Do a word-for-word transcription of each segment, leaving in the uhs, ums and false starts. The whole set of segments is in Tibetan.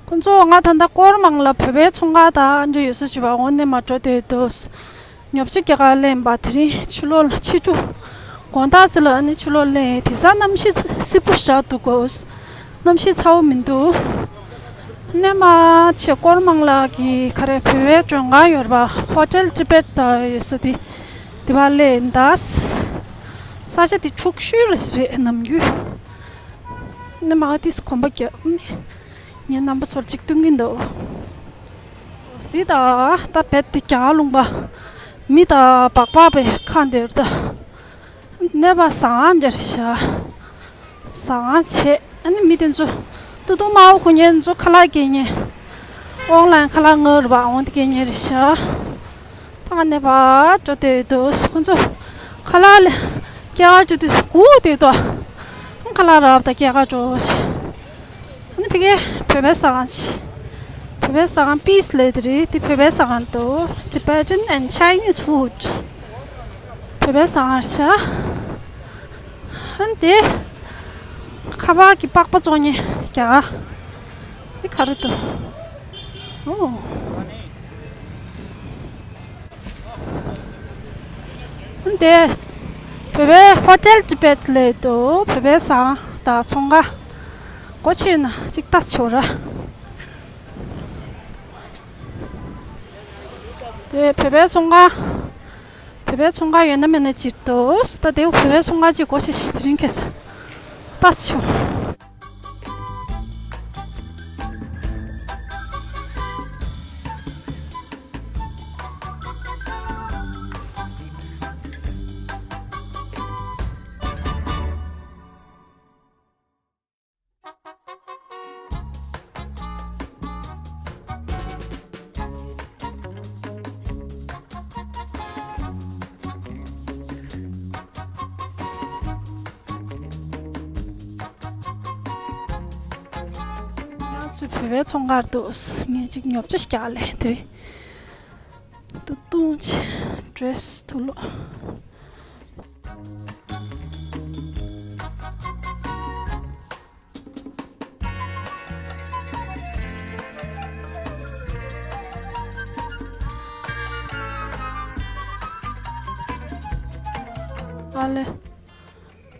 ཁོང་ཚོ་ང་ད་ལྟ་སྐོར་མང་ལ་བོད་པའི་ཚོང་ཁང་དང་འདྲ་ཡོད་ས་ཞིག་བ་འོང་ནས་མ་འགྲོ་དེ་འདུག་ཉོ་ཆ་རྒྱ་གར་ལེན་པ་དེ་རིང་ཕྱི་ལོགས་ལ་ཕྱི་དྲོ་དགོང་དག་ཚེ་ལ་ཨ་ནི་ཕྱི་ལོགས་ལེན་དེ་ས་གནམ་གཤིས་སིབ་པོ་ཞིག་འདུག་གོ་གནམ་གཤིས་ཚ་བོ་མི་འདུག་གནས་མ་ཆེ་སྐོར་མང་ལ་གི་ཁ་རེ་བོད་པའི་མགྲོན་ཁང་ཡོད་རེད་པ། ཧོ་ཊེལ་ཊི་བེཊ་ད་ཡོད་ས་དེ་དེ་བ་ལེན་ད་ས་ཆ་དེ་འཁྲུག་ཤོས་རེད་ནམ་རྒྱུན། གནས་མ་ཏིས་གོམ་པ་རྒྱབ་ནས་ངའི་རྣམ་པ་ཚོར་ཅིག་སྟོན་གྱིན་འདུག་གཟིགས་དང་ད་བེད་དེ་རྒྱ་ལུང་པ་མི་དང་སྦག་སྦག་པའི་ཁ་འདིར་ད་གནས་པ་བཟང་འདྲ་རེད་ཤག་བཟང་བྱས་ཨ་ནི་མི་དེ་ཚོ་ཏུ་ཏུ་མའོ་ཁོ་ཉན་ཚོ་ཁ་ལག་སྐྱེལ་ཉན་ཨོན་ལན་ཁ་ལག་ངར་བ་འོང་དེ་སྐྱེལ་ཉན་རེད་ཤག་ད་ག་ནས་བ་འགྲོ་དེ་འདུག་ཁོ་ཚོ་ཁ་ལག་ལ་སྐྱེལ་ག་འགྲོ་དུས་སྒུག་དེ་འདུག་ཁ་ལག་རག་ད་སྐྱེལ་ག་འགྲོ་ཞེས། ཨ་ནི་ཕ་གི་བོད་པའི་ཟ་ཁང་ཞིག་བོད་པའི་ཟ་ཁང་པིས་ལས་དེ་རེད། དེ་བོད་པའི་ཟ་ཁང་འདུག Tibetan and Chinese food བོད་པའི་ཟ་ཁང་ཤག་ཨ་ནི་དེ་ཁ་པར་གྱི་པགས་པ་བཙོང་ཉན་རྒྱ་གར་དེ་ག་རེ་འདུག་ཨོ། འདི་བོད་པའི་ཧོ་ཊེལ་ཊི་བེཊ་ལས་དུ་བོད་པའི་ཟ་ཁང་དང་ཚོང་ཁང་སྒོ་ཕྱེ་ན་གཅིག་ལྟ་ཆོག་ར། དེ་བོད་པའི་ཚོང་ཁང་བོད་པའི་ཚོང་ཁང་ཡོད་ན་མེད་ན་ཅིག་ཏུ་ད་དེ་བོད་པའི་ཚོང་ཁང་ཅིག་སྒོ་ཕྱེ་ཞིག་དེ་རིང་ཁ་སང་ལྟ་ཆོག་ང་ཚོའི་བོད་པའི་ཚོང་ཁང་དུ་ངས་ཅིག་ཉོ་ཆ་ཞིག་རྒྱག་ལས་དེ་རེད། ཏུ་ཏུང་ཆེ་ཌི་རེ་སི་དུ་ལོ། ཨ་ལེ།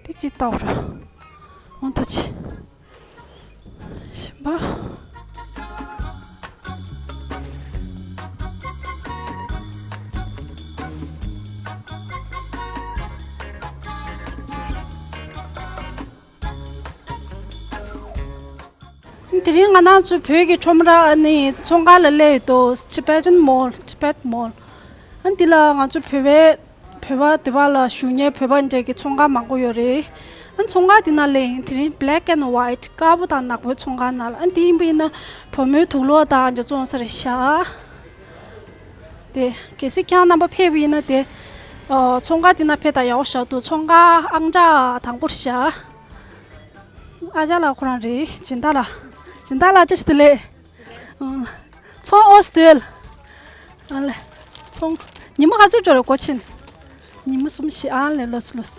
དེ་ཅི་ལྟ་བུ་ར། འོང་ཐུགས་རྗེ་ཆེ། ཞིམ་པ། དེ་རིང་ང་རང་ཚོ་བོད་ཀྱི་ཁྲོམ་ར་ཨ་ནི་ཚོང་ཁང་ལ་སླེབས་ཡོད་དོ། Tibetan Mall, Tibet Mall། ཨ་འདི་ལ་ང་ཚོ་བོད་པའི་བོད་པ་དེ་བ་ལ་བཞུགས་མཁན་བོད་པ་འདྲ་གི་ཚོང་ཁང་མང་པོ་ཡོད་རེད། ཨ་ཚོང་ཁང་དེ་ནང་ལ་ཡིན་དེ་རིང་Black and White དཀར་པོ་དང་ནག་པོའི་ཚོང་ཁང་ནང་ལ་ཨ་འདི་ཡིན་པ་ཡིན་ན་བུ་མོའི་དུག་ལོག་དང་འདྲ་བཙོང་ས་རེད་ཤག་དེ་གལ་སྲིད་ཁྱེད་རྣམ་པ་ཕེབས་པ་ཡིན་ན་དེ་ཨ་ཚོང་ཁང་དེ་ནང་ཕེབས་དང་ཡག་པོ་ཞག་འདུག་ཚོང་ཁང་ཨང་གྲངས་དང་པོར་བཞག་ཨ་ཅག་ལགས་ཁོ་རང་རེད། སྦྱིན་བདག་ལགས། སྦྱིན་བདག་ལགས་བཀྲ་ཤིས་བདེ་ལེགས། ཚོང་ཨོ་སྟོད། ཨ་ལེ། ཚོང་། ཉི་མ་ག་ཚོད་འགྲོ་རེད་སྒོ་ཕྱེ་ནས། ཉི་མ་གསུམ་བཞི། ཨ་ལེ་ལོས་ལོས།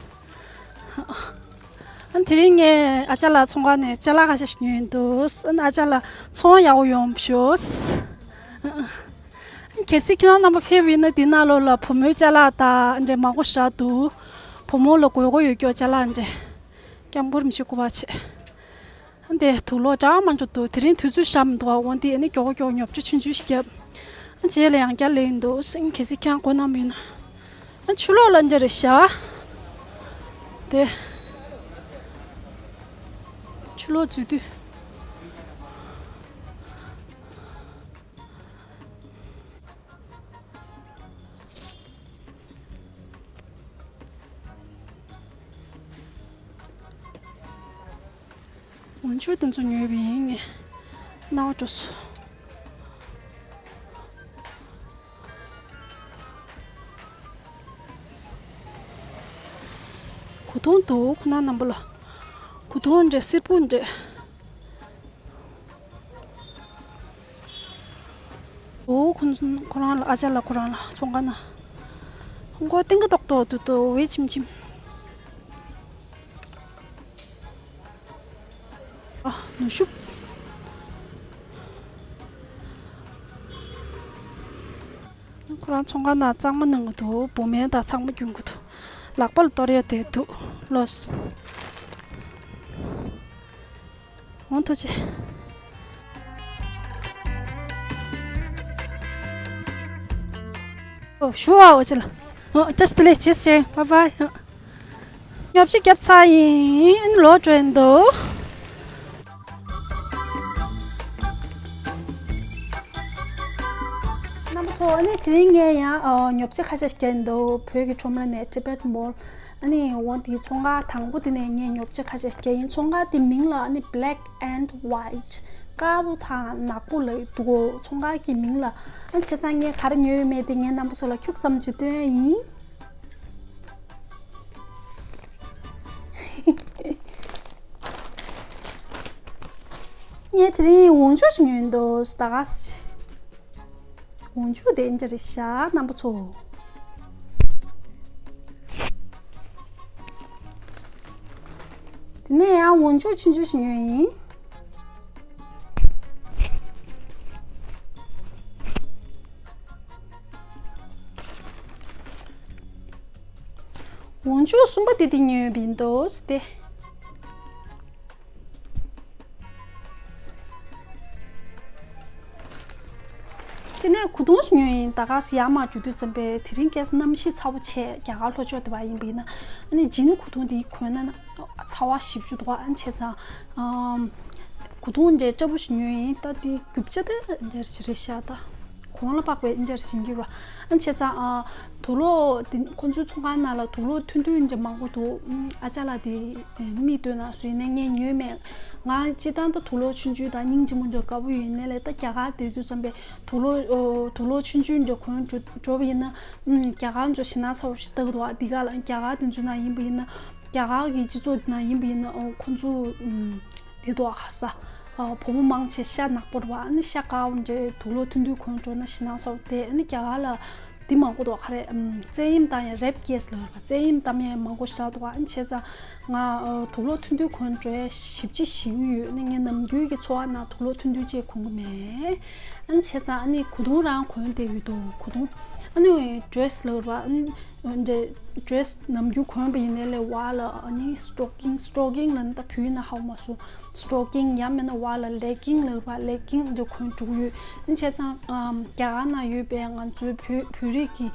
ཨ་དེ་རིང་ངས་ཨ་ཅག་ལགས་ཚོང་ཁང་ནས་ཅ་ལག་ཁ་ཤས་ཤིག་ཉོས་འདུག་ཨ་ཨ་ཅག་ལགས་ཚོང་ཡག་པོ་ཡོང་བ་ཤོག་གལ་སྲིད་ཁྱེད་རང་རྣམ་པ་ཕེབས་པ་ཡིན་ན་འདི་ནང་ལོགས་ལ་བུ་མོའི་ཅ་ལག་དང་འདྲ་མང་པོ་བཞག་འདུག་བུ་མོ་ལ་དགོས་མཁོ་ཡོད་རྒྱུ་ཅ་ལག་འདྲ། སྐྱབས་མགོན་རིན་པོ་ཆེ་སྐུ་པར་ཆེ། ཨ་འདི་དུག་ལོག་གྲང་མ་འགྲོ་འདུག་དེ་རིང་དུས་ཚོད་ཤར་མི་འདུག་ཨ་འོ་འདི་ཨ་ནི་མགྱོགས་པོ་མགྱོགས་པོ་ཉོ་ཆ་ཆུང་ཆུང་ཞིག་བརྒྱབ། ཨ་རྗེས་ལ་ཡང་བསྐྱར་སླེབས་ཡིན་འདུག་སེང་གལ་སྲིད་ཁྱེད་རང་སྒོ་ནང་མིན་ན། ཨ་ཆུ་ལོག་ལ་འདྲ་རེད་ཤག་དེ། ཆུ་ལོག་འཛུལ་དུས། འོན་ཆུ་དེ་ཚོ་ཉོས་པ་ཡིན་ངས། སྣང་བ་འགྲོ་སོང་། གོས་ཐུང་འདུག་ཁོ་ན་རྣམ་པ་ལ། གོས་ཐུང་འདྲ་སེར་པོ་འདྲ། འོ་ཁོ་ཁོ་རང་ལ་ཨ་ཅག་ལགས་ཁོ་རང་ལ་ཚོང་ཁང་ན། ཧོང་ཀོང་སྟེང་གི་ཏོག་ཏོག་ཏུ་ཏོ་བའི་ཆིམ་ཆིམ། ཨ་ནུ་ཤུབ། རང་ཚོང་ཁང་ནང་གཙང་མ་གནང་གི་འདུག་འབུ་སྨན་དང་ཚང་མ་སྐྱོན་གྱི་འདུག་ལག་པ་ལ་གཏོར་ཡ་དེ་འདུག་ལོས། འོང་ཐུགས་རྗེ་ཆེ། ཨོ་ཞུ་བ་འོ་ཆེ་ལ། ཨོ་བཀྲ་ཤིས་བདེ་ལེགས། ཆེ་ཆེ། བྷའི་བྷའི། ཨོ། ཉོ་ཆ་བརྒྱབ་ཚར་ཡིན། ཨ་ནི་ལོག་འགྲོ་ཡིན་འདུག་རྣམ་པ་ཚོ། ཨ་ནི་དེ་རིང་ངས་ཡང་ཨ་ཉོ་ཆ་ཁ་ཤས་ཤིག་རྒྱག་ཡིན་འདུག་བོད་ཀྱི་ཁྲོམ་ར་ནས། Tibet Mall། ཨ་ནི་འོ་དེའི་ཚོང་ཁང་དང་པོ་དེ་ནས་ངས་ཉོ་ཆ་ཁ་ཤས་ཤིག་རྒྱག་ཡིན། ཚོང་ཁང་དེ་མིང་ལ་ཨ་ནི་Black and White། དཀར་པོ་དང་ནག་པོ་ལབ་འདུག་གོ་ཚོང་ཁང་གི་མིང་ལ། ཨ་བྱས་ཙང་ངས་ག་རེ་ཉོས་ཡོད་མེད་དེ་ངས་རྣམ་པ་ཚོ་ལ་ཁྱུག་ཙམ་ཅིག་སྟོན་ཡ་ཡིན། ངས་དེ་རིང་འོག་འཇུག་ཅིག་ཉོས་འདུག་ད་ག་སེ། འོག་འཇུག་དེ་འདྲ་རེད་ཤག་རྣམ་པ་ཚོ། དེ་ནས་ཡང་འོག་འཇུག་ཆུང་ཆུང་ཞིག་ཉོས་ཡིན། འོག་འཇུག་གསུམ་པ་དེ་དེ་ཉོས་པ་ཡིན་འདུག་སྟེ། དེ་ནས་གོས་ཐུང་ཞིག་ཉོས་ཡིན། ད་ག་སེ་ཡར་མར་འགྲོ་དུས་ཙམ་པའི་དེ་རིང་ཁ་སང་གནམ་གཤིས་ཚ་པོ་བྱས། རྒྱ་གར་ལྷོ་ཕྱོགས་དེ་བ་ཡིན་པ་ཡིན་ན། ཨ་ནི་ཇིན་གོས་ཐུང་དེ་གོན་ན་ཚ་བ་ཞེ་པོ་ཅིག་འདུག་ཨ་ནི་བྱས་ཙང་། ཨམ། གོས་ཐུང་འདྲ་སྐྱ་པོ་ཞིག་ཉོས་ཡིན། ད་དེ་རྒྱུ་ཆ་དེ་འདྲ་ཞིག་རེད་ཤག་ད་གོང་ལ་དཔག་པའི་འདྲ་ཞིག་ཡིན་གྱི་རེད། ཨ་ནི་བྱས་ཙང་ཨ། དུག་ལོག་དེ་ཁོང་ཚོའི་ཚོང་ཁང་ནང་ལ་དུག་ལོག་ཐུང་ཐུང་འདྲ་མང་པོ་འདུག་ཨ་ཅག་ལགས་དེ་མིག་ལྟོས་ན་སུ་ཡིན་ནའི་ངས་ཉོས་མེད། ང་སྤྱིར་བཏང་ད་དུག་ལོག་ཆུང་ཆུང་དང་སྙིང་རྗེ་མོ་འདྲ་དགའ་པོ་ཡོད་ནའི་ལས། ད་རྒྱ་གར་བསྡད་དུས་ཙམ་པའི་དུག་ལོག་དུག་ལོག་ཆུང་ཆུང་འདྲ་གོན་འགྲོ་འགྲོ་བ་ཡིན་ན། ཨུམ། རྒྱ་གར་ཚོ་ཞེད་སྣང་ཚ་པོ་ཞིག་ལྟ་གི་འདུག་ཨ་འདི་ག་ལ་རྒྱ་གར་དེ་ཚོ་ནང་ཡིན་པ་ཡིན་ན། རྒྱ་གར་གྱི་སྤྱི་ཚོགས་དེ་ནང་ཡིན་པ་ཡིན་ན། ཨོ་ཁོང་ཚོ་ཨུམ། དེ་དུ་ཨ་ས། ཨ་བུ་མོ་མང་ཆེ་ཤ་ནག་པོ་རེད་པ། ཨ་ནི་ཤ་དཀར་པོ་འདྲ་དུག་ལོག་ཐུང་ཐུང་གོན་འགྲོ་ན་ཞེད་སྣང་ཚ་པོ་དེ། ཨ་ནི་རྒྱ་གར་ལ་འདི་མང་པོ་འདུག་ག་རེ། ཨམ། བཙན་གཡེམ་བཏང་ཡ་rape case ལབ་རེད་པ། བཙན་གཡེམ་བཏང་ཡ་མང་པོ་ཞེ་དྲག་འདུག་ཨ་ནི་བྱས་ཙང་ང་ཨ་དུག་ལོག་ཐུང་ཐུང་གོན་འགྲོ་ཡ་ཞེ་པོ་ཅིག་ཞེད་ཀྱི་ཡོད། ཨ་ནི་ངའི་ནམ་རྒྱུན་གྱི་འཚོ་བ་ནང་དུག་ལོག་ཐུང་ཐུང་ཅིག་གོན་གྱི་མེད། ཨ་ནི་བྱས་ཙང་ཨ་ནི་གོས་ཐུང་རང་གོན་བསྡད་ཡོད་འདུག་གོས་ཐུང་། ཨ་ནི་dress ལབ་རེད་པ། ཨ་ནི་འདྲ་dress ནམ་རྒྱུན་གོན་པ་ཡིན་ནའི་ལས་བར་ལ་ཨ་ནི་stocking stocking ལབ་ན་ད་བོད་ཡིག་ནང་ཧ་གོ་མ་སོང་། Stocking ཡང་མིན་ན་བར་ལ་legging ལབ་པ། legging འདྲ་གོན་འགྲོ་གི་ཡོད། ཨ་ནི་བྱས་ཙང་ཨམ། རྒྱ་གར་ནང་ཡོད་པའི་ང་ཚོའི་བོད་བོད་རིགས་ཀྱི་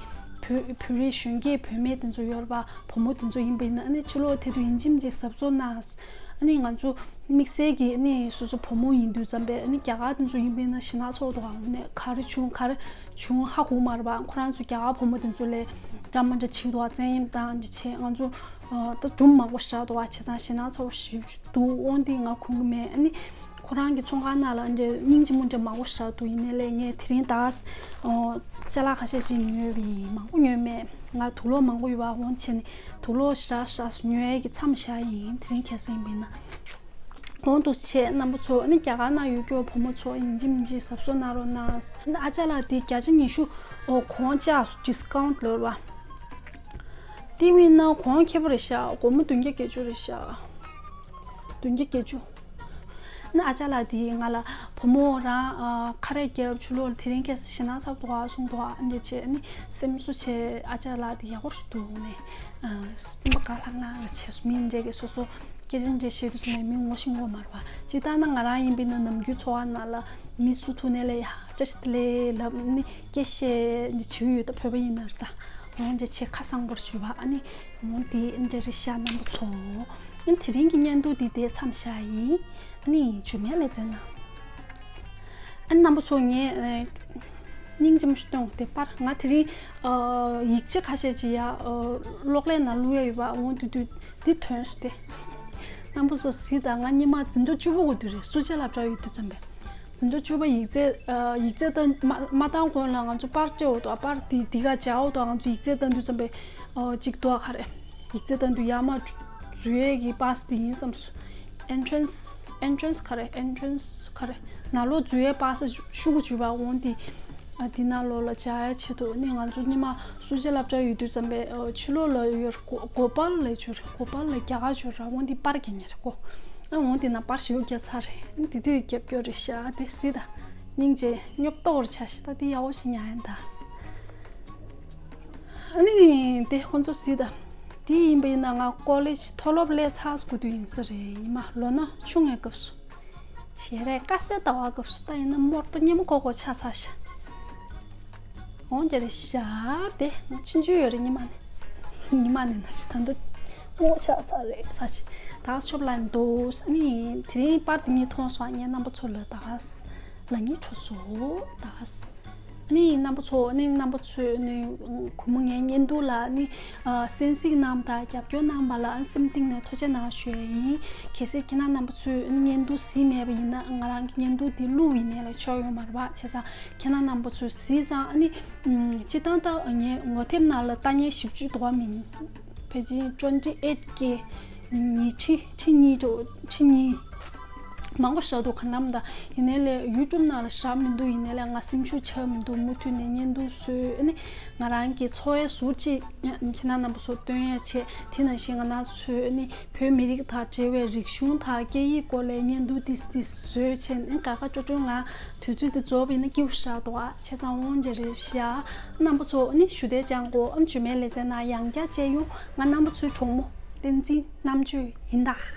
བོད་བོད་རིགས་གཞོན་སྐྱེས་བུད་མེད་དེ་ཚོ་ཡོད་རེད་པ། བུ་མོ་དེ་ཚོ་ཡིན་པ་ཡིན་ན། ཨ་ནི་ཕྱི་ལོགས་དེ་དུས་ཡིན་གཅིག་མིན་གཅིག་གཟབ་གཟབ་གནང་། ཨ་ནི་ང་ཚོ་དམིགས་བསལ་གྱི་ཨ་ནི་སོ་སོ་བུ་མོ་ཡིན་དུས་ཙམ་པས། ཨ་ནི་རྒྱ་གར་དེ་ཚོ་ཡིན་པ་ཡིན་ན་ཞེད་སྣང་ཚ་པོ་འདུག་ཨ་ནི་ག་རེ་བྱུང་ག་རེ་བྱུང་ཧ་གོ་མ་རེད་པ། ཁོ་རང་ཚོ་རྒྱ་གར་བུ་མོ་དེ་ཚོ་ལ་འདྲ་མི་འདྲ་བྱེད་འདུག་བཙན་གཡེམ་བཏང་འདྲ་བྱས། ང་ཚོ་ཨ་ད་སྒྲུང་མང་པོ་ཞིག་འདུག་བྱས་ཙང་ཞེད་སྣང་ཚ་པོ་ཞེ་པོ་ཅིག་འདུག་འོ་འདི་ང་གོན་གྱི་མེད། ཨ་ནི་ཁོ་རང་གི་ཚོང་ཁང་ནང་ལ་འདྲ་སྙིང་རྗེ་མོ་འདྲ་མང་པོ་ཞིག་འདུག་ཡིན་ནའི་ལས་ངས་དེ་རིང་ད་ཨ་ཅ་ལག་ཁ་ཤས་ཅིག་ཉོས་པ་ཡིན། མང་པོ་ཉོས་མེད། ང་དུག་ལོག་མང་པོ་ཡོད་པ་འོ་བྱས་ནས་དུག་ལོག་ཞེ་དྲག་ཞེ་དྲག་ཉོ་ཡས་ཀྱི་མཚམས་བཞག་ཡིན། དེ་རིང་ཁ་སང་ཡིན་པ་ཡིན་ན། གོང་དུ་བཤད། རྣམ་པ་ཚོ་ཨ་ནི་རྒྱ་གར་ནང་ཡོད་རྒྱུ་བུ་མོ་ཚོ་ཡིན་གཅིག་མིན་གཅིག་གཟབ་གཟབ་གནང་རོགས་གནང་། ཨ་ཅག་ལགས་དེ་བརྒྱ་ཆ་ཉི་ཤུ་གོང་བཅག་discount ལབ་རེད་པ། དེ་མིན་ན་གོང་ཁེ་པོ་རེད་ཤག་སྒོར་མོ་བདུན་བརྒྱ་བརྒྱད་ཅུ་རེད་ཤག་བདུན་བརྒྱ་བརྒྱད་ཅུ། ཨ་ནི་ཨ་ཅག་ལགས་དེ་ང་ལ་བུ་མོ་རང་ཨ་ཁ་རས་བརྒྱབ། ཕྱི་ལོགས་ལ་དེ་རིང་ཁ་སང་ཞེད་སྣང་ཚ་པོ་འདུག་ཨ་གསུངས་འདུག་ཨ་འདྲ་བྱས། ཨ་ནི་སེམས་གསོ་བྱས། ཨ་ཅག་ལགས་དེ་ཡག་པོ་ཞིག་འདུག་ནས་ཨ་སེམས་པ་དགའ་ལྷང་ལྷང་རེ་བྱས་སོང་། མི་འདྲ་གིས་སོ་སོ་སྐད་ཆ་འདྲ་བཤད་དུས་ཙམ་པས་མི་ངོ་ཤེས་ངོ་མ་རེད་པ། སྤྱིར་བཏང་ན་ང་རང་ཡིན་པ་ཡིན་ན་ནམ་རྒྱུན་འཚོ་བ་ནང་ལ་མི་སུ་ཐུག་ནའི་ལས་ཡ་བཀྲ་ཤིས་བདེ་ལེགས་ལབ། ཨ་ནི་སྐད་བཤད་འདྲ་བྱེད་ཀྱི་ཡོད། ད་བོད་པ་ཡིན་ན་རེད། ད་འོ་འདྲ་བྱས་ཁ་གསང་པོར་བརྗོད་པ། ཨ་ནི་འོ་དེ་འདྲ་རེད་ཤག་རྣམ་པ་ཚོ། ཨ་ནི་དེ་རིང་གི་བརྙན་ཐུང་འདི་དེ་མཚམས་བཞག་ཡིན། ཨ་ནི་མཇུག་མའི་ལེ་ཚན་ན། ཨ་ནི་རྣམ་པ་ཚོ་ངས་ཨ་སྙིང་རྗེ་མོ་ཞིག་སྟོན། དེ་པར་ང་དེ་རིང་ཨ་ཡིག་ཆ་ཁ་ཤས་ཅིག་ཡ་ཨ་གློག་ཀླད་ནང་བླུག་ཡ་ཡོད་པ། འོ་དེ་དུས་འདི་ཐོན་སོང་སྟེ། རྣམ་པ་ཚོ་གཟིགས་དང་། ང་སྔོན་མ་འཛིན་གྲྭ་བཅུ་པ་དགོས་དུས་རེད། སུ་ཇཱ་སློབ་གྲྭ་ཡོད་དུས་ཙམ་པས། འཛིན་གྲྭ་བཅུ་པ་ཡིག་ཚད་ཨ་ཡིག་ཚད་ལྟ་མ་མ་བཏང་གོང་ལ་ང་ཚོ་པར་སྤྲད་འོ་དོ། པར་དེ་དེ་ག་བྱ་འོ་དོ། ང་ཚོ་ཡིག་ཚད་བཏང་དུས་ཙམ་པས་ཨ་གཅིག་དོ་ག་རེ། ཡིག་ཚད་བཏང་དུས་ཡར་མར་འཛུལ་ཡས་ཀྱི་པཱ་སི་དེ་ཡིན་བསམ་སོང་། entrance entrance ག་རེ། entrance ག་རེ། ནང་ལོགས་འཛུལ་ཡས་པཱ་སི་ཤུ་གུ་འཛུལ་བ་འོང་དེ། ཨ་དེ་ནང་ལོགས་ལ་བྱ་ཡ་ཆེད་དུ་ནི་ང་ཚོ་སྔོན་མ་སུ་ཇཱ་སློབ་གྲྭ་ཡོད་དུས་ཙམ་པས་ཨ་ཕྱི་ལོགས་ལ་ཡོད་རེད། གོ་གོ་པལ་ལབ་ཡ་ཅིག་ཡོད་རེད། གོ་པལ་ལབ་རྒྱ་གར་ཅིག་ཡོད་རེད། འོང་དེ་པར་རྒྱག་མཁན་རེད་གོ། ཨ་འོང་དེ་ན་པར་ཞེ་པོ་བརྒྱབ་ཚར་རེད། དེ་དུས་རྒྱབ་སྐྱོར་རེད་ཤག་དེ་གཟིགས་དང་། སྙིང་རྗེ། སྙོབ་ཏོག་རེ་ཆགས་ཤག་ད་དེ་ཡག་པོ་ཞིག་ཉར་ཡིན་ད། ཨ་ནི་དེ་ཁོང་ཚོ་གཟིགས་དང་། དེ་ཡིན་པ་ཡིན་ན་ང་ཀོ་ལེ་ཇི་མཐོ་སློབ་སླེབས་ཚར་དགོས་དུས་ཡིན་ས་རེད། ཉི་མ་ལོ་ན་ཆུང་བའི་སྐབས་སུ། ཞལ་རས་དཀར་གསལ་ཟླ་བ་སྐབས་སུ། ད་ཡིན་ན་མོར་ཏོ་སྙན་མོ་ཀོ་ཀོ་ཆགས་ཚར་ཤག་འོང་རྒྱ་རེད་ཤག་དེ་ང་ཆུང་ཆུང་ཡོད་རེད། ཉི་མ་ནས་ཉི་མ་ནས་ན་ཞིག་ད་འདི་སྔོ་ཆགས་ཚར་རེད་ས་ཞིག་ད་ཤོབ་ལ་འདུག་ཨ་ནི་དེ་རིང་པར་དེ་གཉིས་མཐོང་སོང་། ངས་རྣམ་པ་ཚོ་ལ་ད་ལ་གཉིས་འཕྲོ་སོ་ད། ཨ་ནི་རྣམ་པ་ཚོ་ཨ་ནི་རྣམ་པ་ཚོས་ཨ་ནི་གུས་མོ་ངའི་བརྙན་ཐུང་ལ་ཨ་ནི་གསན་གཟིགས་གནང་དང་རྒྱབ་སྐྱོར་གནང་བ་ལ་ཨ་ནི་སེམས་གཏིང་ནས་ཐུགས་རྗེ་གནང་ཞུ་ཡ་ཡིན། གལ་སྲིད་ཁྱེད་རང་རྣམ་པ་ཚོས་ཨ་ནི་བརྙན་ཐུང་གཟིགས་མེད་པ་ཡིན་ན་ང་རང་གི་བརྙན་ཐུང་འདི་བླུགས་ཡིན་ནའི་ལ་ཆོག་ཡོད་མ་རེད་པ། བྱས་ཙང་ཁྱེད་རང་རྣམ་པ་ཚོས་གཟིགས་ཙང་ཨ་ནི་སྤྱིར་བཏང་ད་ངའི་ངོ་དེབ་ནང་ལ་ལྟ་མཁན་བཞི་བཅུ་འདུག་བ་མིན། ཕལ་ཆེར་twenty eight K ཉི་ཁྲི་ཁྲི་གཉིས་འགྲོ་ཁྲི་གཉིས། མང་པོ་བཞག་འདུག་ག་ནམ་ད། ཡིན་ནའི་ལས་ཡུ་ཊུབ་ནང་ལ་བཞག་མི་འདུག་ཡིན་ནའི་ལས་ང་སེམས་ཤུགས་ཆག་མི་འདུག་མུ་མཐུད་ནས་བརྙན་ཐུང་བཟོས་ཨ་ནི་ང་རང་གི་འཚོ་བའི་ཟུར་གཅིག་ཁྱེད་རྣམ་པ་ཚོར་སྟོན་ཡ་བྱས། དེ་ནང་བཞིན་ང་རང་ཚོའི་ཨ་ནི་བོད་མི་རིགས་དང་འབྲེལ་བའི་རིག་གཞུང་དང་སྐད་ཡིག་སྐོར་ལ་བརྙན་ཐུང་ཏིས་ཏིས་བཟོས་བྱས་ནས་དགའ་དགའ་སྤྲོ་སྤྲོ་ངང་དུས་ཚོད་འདི་རྫོགས་པ་ཡིན་ན་སྐྱིད་པོ་ཞེ་དྲག་འདུག་ཨ། བྱས་ཙང་འོང་རྒྱ་རེད་ཤག་རྣམ་པ་ཚོ་ཨ་ནི་ཞུ་བདེ་ཅང་གོ་ཨམ་ཇུ་མེལ་ལས་ཚན་ནང་ཡང་བསྐྱར་མཇལ་ཡོང་། ང་རྣམ་པ་ཚོའི་གྲོགས་མོ་བསྟན་འཛིན་རྣམ་དཔྱོད་ཡིན་ད།